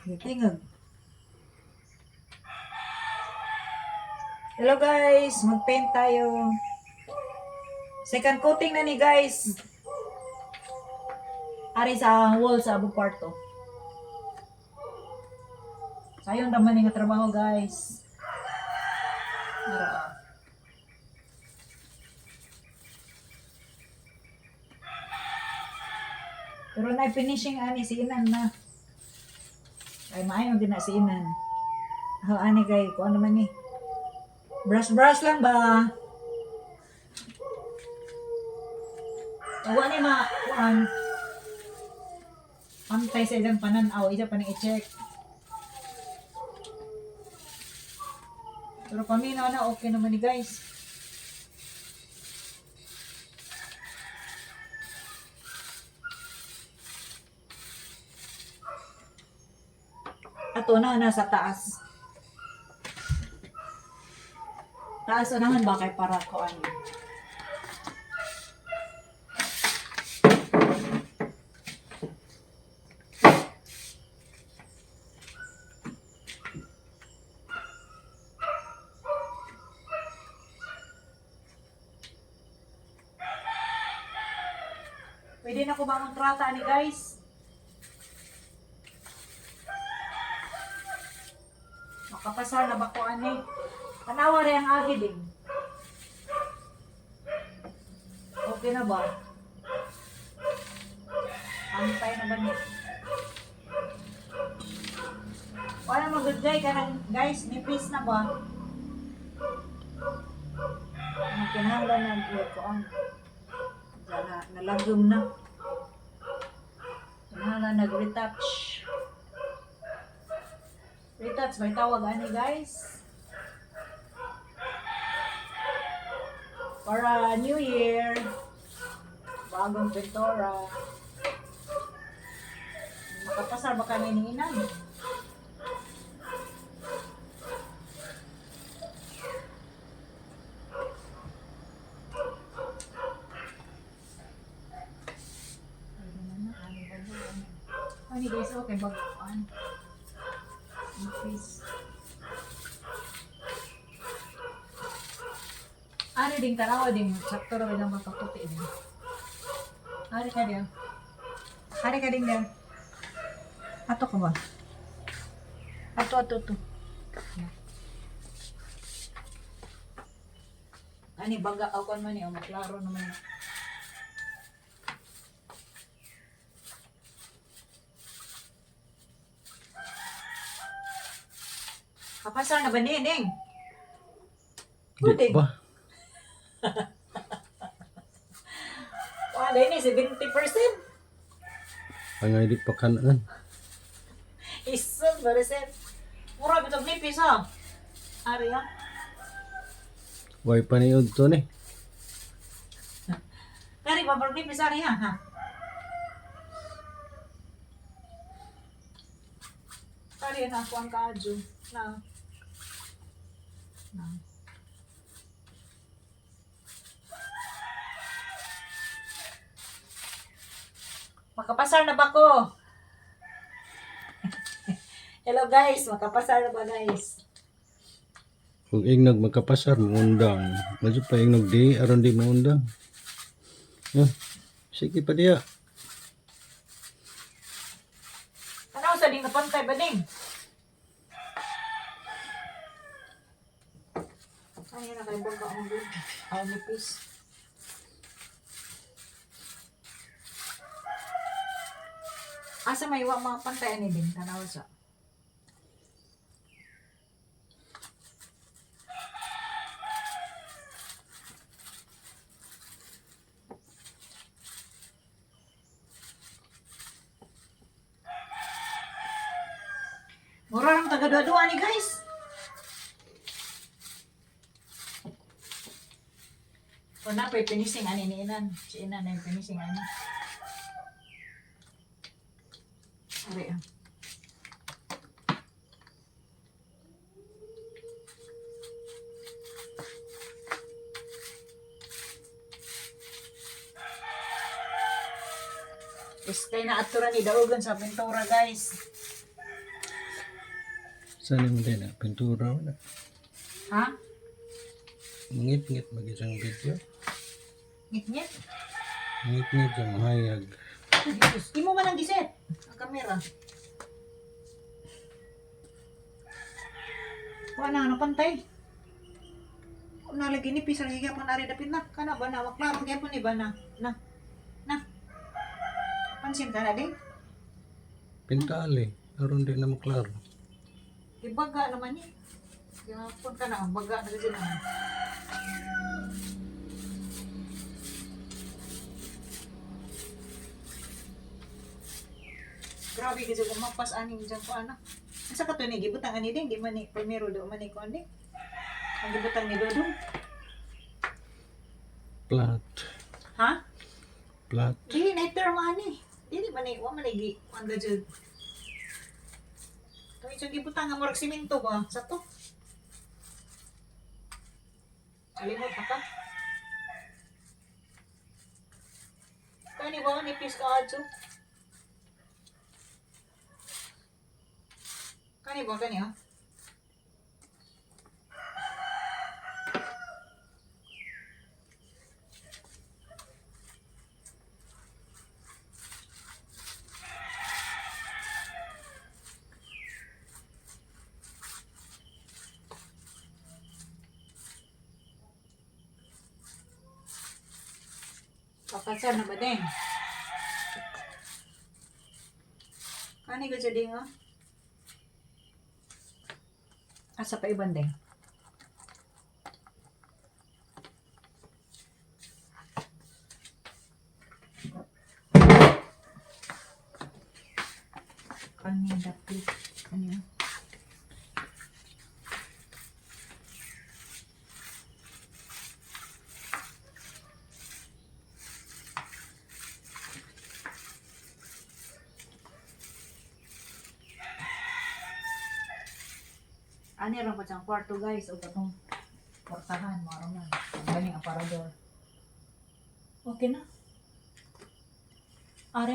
Tingog. Hello guys, mag-paint tayo. Second coating na ni guys. Ari sa wall sa abong kwarto. Sayon raman ni nga trabaho guys. Ara ah. Pero na finishing ani si Inan na. Ay maayo din na si Inan. Aho ani kay kuan naman ni. Brush brush lang ba? Wa ni ma kuan. Pantay sa ilang pananaw, isa pa nang i-check. Pero paminaw na okay naman ni guys. Ato na nasa taas. Taas unahan ba kay para ko ano? Pwede na ko ba kontrata ni guys? Makapasar na ba ko ani? Tanawa rin ang agi din. Okay na ba? Antay na ba niya? Wala mo good guy ka guys, nipis na ba? Ang kinahanglan na ko ang na nalagom na. Kinahanglan nag-retouch. Retouch may tawag ani guys. Para New Year. Bagong pintura. Makapasar ba kami ni Inang? Ano guys, okay, baguan. Increase. Ano ding tanawa ding sakto ra lang makaputi din. Ari ka din. Ari ka din din. Ato ka ba? Ato ato ato. Ani baga ako man ni oh, maklaro naman. Kapasar na ba ni Ning? Di Pwede. ba? Wala ni 70%. Ang di pa kanaan. Isang percent. Mura bitog nipis ha. Ari ha. Way paniod to ni. Kari pa murag nipis ari ha. Ha. Kari na ako ang kaadyo. Na. Na. Makapasar na ba ko? Hello guys, makapasar na ba guys? Kung ingnog magkapasar muundang. Medyo pa ingnog di aron di muundang. Yeah. Sige pa diya. Ano sa ding napantay ba ding? Ay, na kay bangka ang good. Ay, nipis. Asa may wa mga pantay ani din tanaw sa. Mura lang taga dua ni guys. Kung na pa finishing ani ni Inan. Si Inan na yung finishing ani. Ari ah. Istay na atura ni daugan sa pintura guys. Sana mo din na pintura wala. Ha? Mangit-ngit mag isang video. Ngit-ngit? Ngit-ngit sa mahayag. Imo man ang giset. Ang kamera. Wala na, ano pantay? Kung nalagi ni pisang giga pang nari dapit na. Kana ba na? Maklaro gyapon ni ba na? Na. Na. Pansin ka na din? Pintali. Aron di na maklaro. Ibaga naman ni. Gyapon ka na, baga na kasi na. Grabe kasi kumapas aning dyan ko anak. Asa ka to ni gibutang ani din, di man ni primero do man ni ko ani. Ang gibutang ni Dodong. Plat. Ha? Plat. Dili na term ani. Dili man ni wa man ni gi kuan da jud. Kami jud gibutang nga murag simento ba sa to. Kalimot na ka. Kani ba ni pis ka adyo? Kani ba kani ah? Papasar na ba din? Kani ko dyan ah? Asa pa iban din? Kani dapit. Kani ah. Ani ra pa siyang kwarto, guys, o katong portahan mo aron na. Ang galing aparador. Okay na. Ari na.